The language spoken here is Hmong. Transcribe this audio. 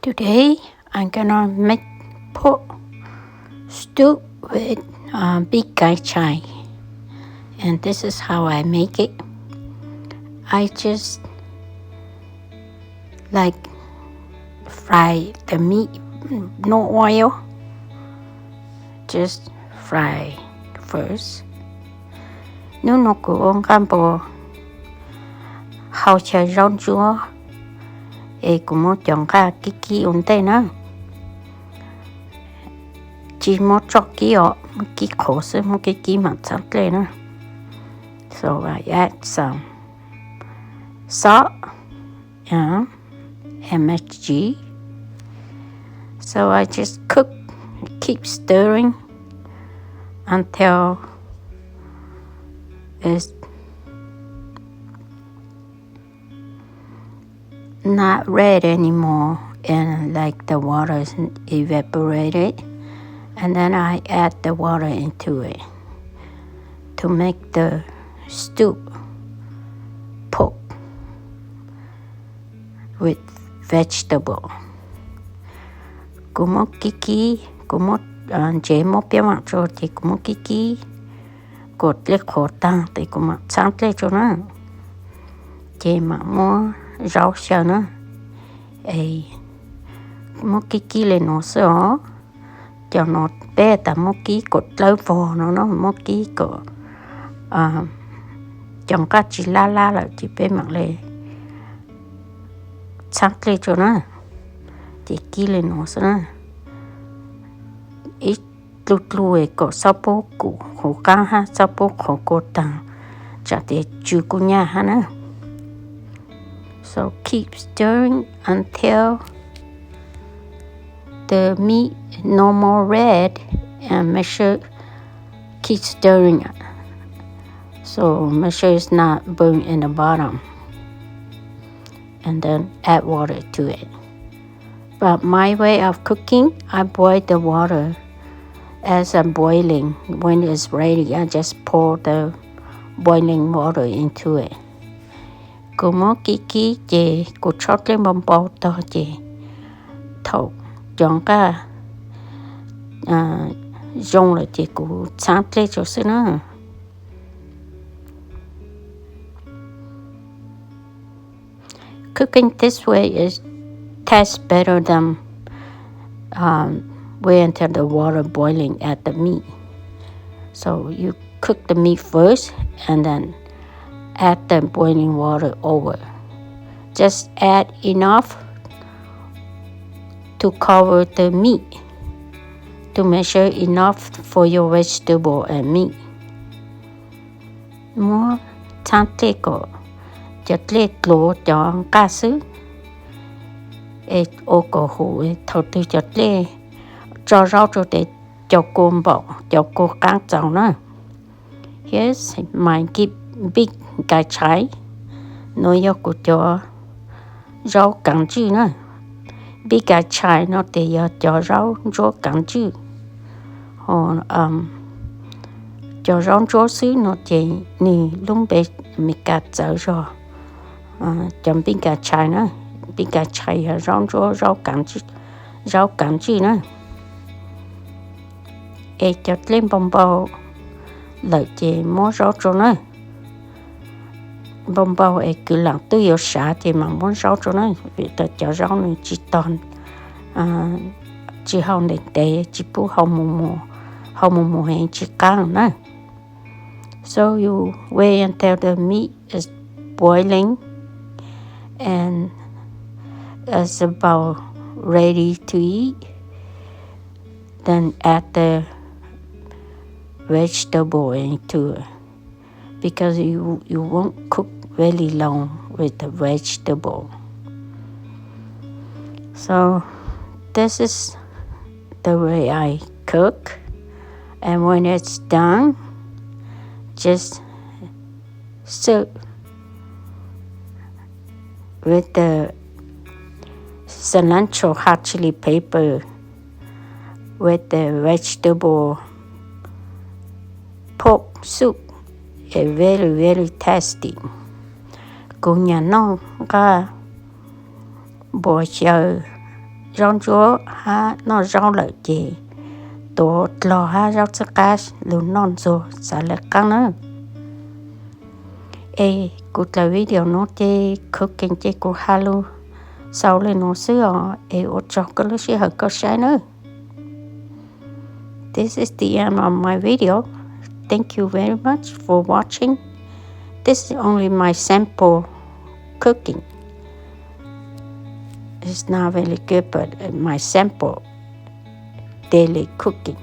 Today I'm gonna make pork stew with uh, big guy chai, and this is how I make it. I just like fry the meat, no oil, just fry first. Hnub no kuv ua nqaj npua hau xyaw zaub ntsuab, es kuv muab cov nqaj kib kib ua ntej na. Tsis muab tsoj kib os, muab kib qhuav xwb, muab kib kib mam txhab dlej na. So I add some salt, uh, M S G. So I just cook, keep stirring until it's not red anymore and like the water is evaporated. And then I add the water into it to make the stew pork with vegetable. Kuv muab kib kib, kuv muab ntsev muab piab mam tso ces kuv muab kib kib kom dlej qhuav tag ces kuv mam txhab dlej tso na. Ces mam muab zaub xyaw na. Es muab kib kib li no xwb os. Cov no peb tas muab kib kom dlawb vog no na, muab kib kom cov nqaj tsis lab lab lawm ces peb mam li txhab dlej tso na. Ces kib li no xwb na. Ib dlu dlu kom txhob pub kuv qhuav qab hab txhob pub qhuav kua taag, tsam tias tsw kuj nyaj hab na. So keep stirring until the meat no more red and make sure keep stirring. So make sure it's not burned in the bottom. And then add water to it. But my way of cooking, I boil the water as I'm boiling. When it's ready, I just pour the boiling water into it. Kuv muab kib kib ces kuv tshob dlej npau npau tog ces thaum cov nqaj zoo lawm ces kuv txhab dlej tso xwb na. Cooking this way is tastes better than um, wait until the water boiling at the meat. So you cook the meat first and then add the boiling water over. Just add enough to cover the meat to make sure enough for your vegetable and meat. Muab txhab dlej kom cov dlej dluav cov nqaj xwb, es ua kom huv, thaum twg cov dlej tso zaub rau tes cov kua npaum, cov kua qaab txaus na. Here's my big guy chive. Nuav yog kuv cov zaub kaav ntswj na. Big guy chive no tes yog cov zaub ntsuab kaav ntswj. Cov zaub ntsuab xwb no ces nwg lub npe Amelikas txawv zog cov big guy chive na. Big guy chive yog zaub ntsuab, zaub kaav ntswj na. Es cov dlej npau npau lawm ces muab zaub rau na. Npau npau es kwv lam twb yuav sav ces mam muab zaub rau na, vim tas cov zaub nws tsis tog, tsis hau ntev ntev, tsis pub hau mus mus heev tsis qaab na. So you wait until the meat is boiling and is about ready to eat. Then add the vegetable into it because you, you won't cook really long with the vegetable. So this is the way I cook. And when it's done, just serve with the cilantro hot chili pepper with the vegetable pork soup is very, very tasty. Kuv nyam noj nqaj npua xyaw zaub ntsuab hab noj zaub lawm ces tuav dlog hab zaub txhwb qab lug noj ntxuag xaav le qaab nawb. Es kuv dlaim video nuav ces cooking ces kuv has lug xaus le nuav xwb os, es ua tsaug koj lub sij hawm koj saib nawb. This is the end of my video. Thank you very much for watching. This is only my sample cooking. It's not very good, but my sample daily cooking.